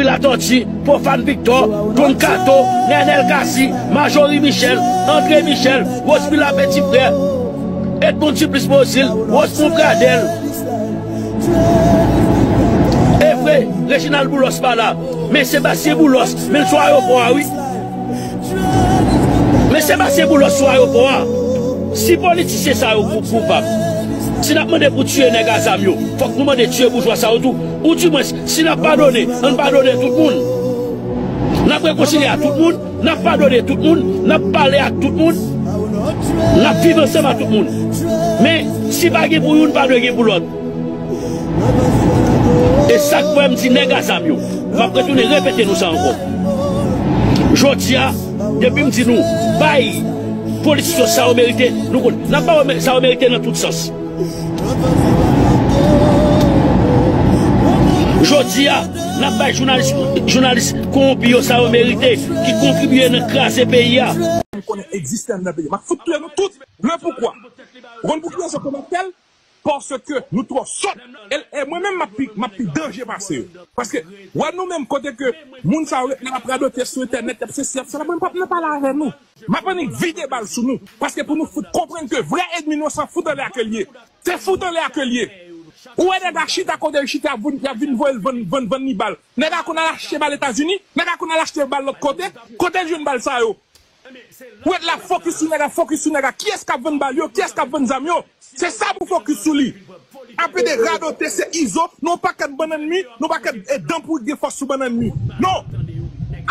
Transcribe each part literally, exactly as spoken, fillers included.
Latòti, Pwofàn Viktò, Don Kato, Nènèl Kasi, Majori Michèl, André Michèl, Rosemila Petit Frè, Edmonde Supplice Beauzile, Rosemond Pradel. E vre, Reginald Boulos pa la, men Sebastien Boulos, men l sou ayewopò a, wi. Men Sebastien Boulos sou ayewopò a. Si politisyen sa yo kou- koupab, si n ap mande pou tiye nèg a zam yo, fòk nou mande tiye boujwa sa yo tou. Oudimwens, si n ap padone, ann padone tout moun. N ap rekonsilye a tout moun, n ap padone tout moun, n ap pale ak tout moun, n ap viv ansanm ak tout moun. Men, si pa gen pou youn, pa dwe gen pou lòt. E sa k fè m di nèg a zam yo, m ap retounen repete nou sa ankò. Jodi a, depi m di nou, bay politisyen sa yo merite, nou konn, n ap ba yo sa yo merite nan tout sans. Jodi a, n ap bay jounalis, jounalis kowonpi yo sa yo merite, ki kontribye nan kraze peyi a. M konnen egzistans nan peyi a. M ap fout touye nou tout. Le poukwa? Ou konn pou ki rezon ke m ap fè l? Paske nou twò sòt. E, e mwen menm, m ap pi, m ap pi danje pase yo. Paske, wè nou menm kote ke moun sa yo ret la, y ap radote sou entènèt, y ap sesi, y ap sela, mwen p ap nan pale avè nou. M ap annik vide bal sou nou. Paske pou nou fout konprann ke vrè ènmi nou, se fout anlè a ke l ye. Se fout anlè a ke l ye. Ou wè nèg la chita kote l chita, y ap vin, y ap vin voye l vann, vann, vann li bal. Nèg la konn al achte bal Etazini, nèg la konn al achte bal lòt kote. Kote l jwenn bal sa yo? Ou ret la fokis sou nèg la, fokis sou nèg la. Kiyès k ap vann bal yo? Kiyès k ap vann zam yo? Se sa pou fokis sou li. Ape de radote, se izo, nou pakèt bann ènmi, nou pakèt e dan pou gen fòs sou bann ènmi. Non!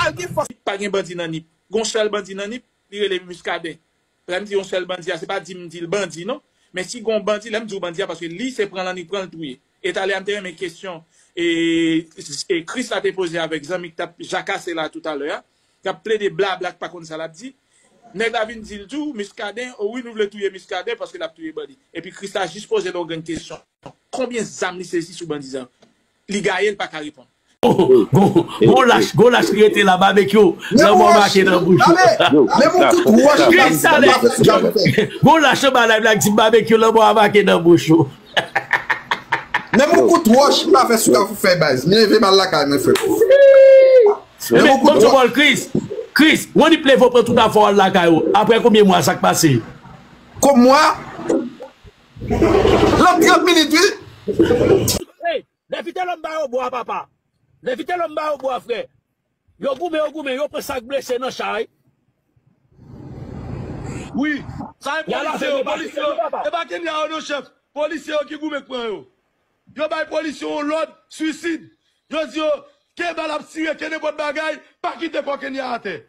Al gen fòs. Pa gen bandi nan Nip. Gon sèl bandi nan Nip, li rele Muscadin. Lè m di yon sèl bandi a, se pa di m di l bandi, non. Men si gon bandi, lè m di w bandi a, paske li se pran l annik pran l touye. E talè a m te renmen kesyon e, e Chris la te poze avèk zanmi k t ap jakase la toutalè a, k ap plede blabla, k pa konn sa l ap di. Nèg la vin di l tou, Muscadin, o wi, nou vle touye Muscadin paske l ap touye bandi. Epi Chris la jis poze l yon grenn kesyon. Konbyen zam li sezi sou bandi sa yo? Li gaye, l pa ka reponn. Gon, gon, gon lach, gon lach ki rete la, Babekyou, lanmò make nan bouch ou. Men moun kout wòch. Chris Salè, gon lach anba live la ki di Babekyou, lanmò a make nan bouch ou. Men moun kout wòch, m pa fè sou ka pou fè baz. M leve m al lakay mwen, frè. Men moun kout wòch. Chris, Chris, Ronip leve w pran tout afè w al lakay ou. Apre konbyen mwa sa k pase? Konbyen mwa? Nan trant minit, wi. Hey, lè Vitelòm ba yo bwa, papa. Lè Vitelòm ba yo bwa, frè. Yo goumen, yo goumen, yo pran sa k blese nan chay. Wi, sa e polisye yo, polisye yo. E pa Kenya yo non, chèf. Polisye yo ki goumen k pran yo. Yo bay polisye yo lòd swisid. Yo di yo, ke bal ap tire, ke nenpòt bagay, pa kite kò Kenya atè.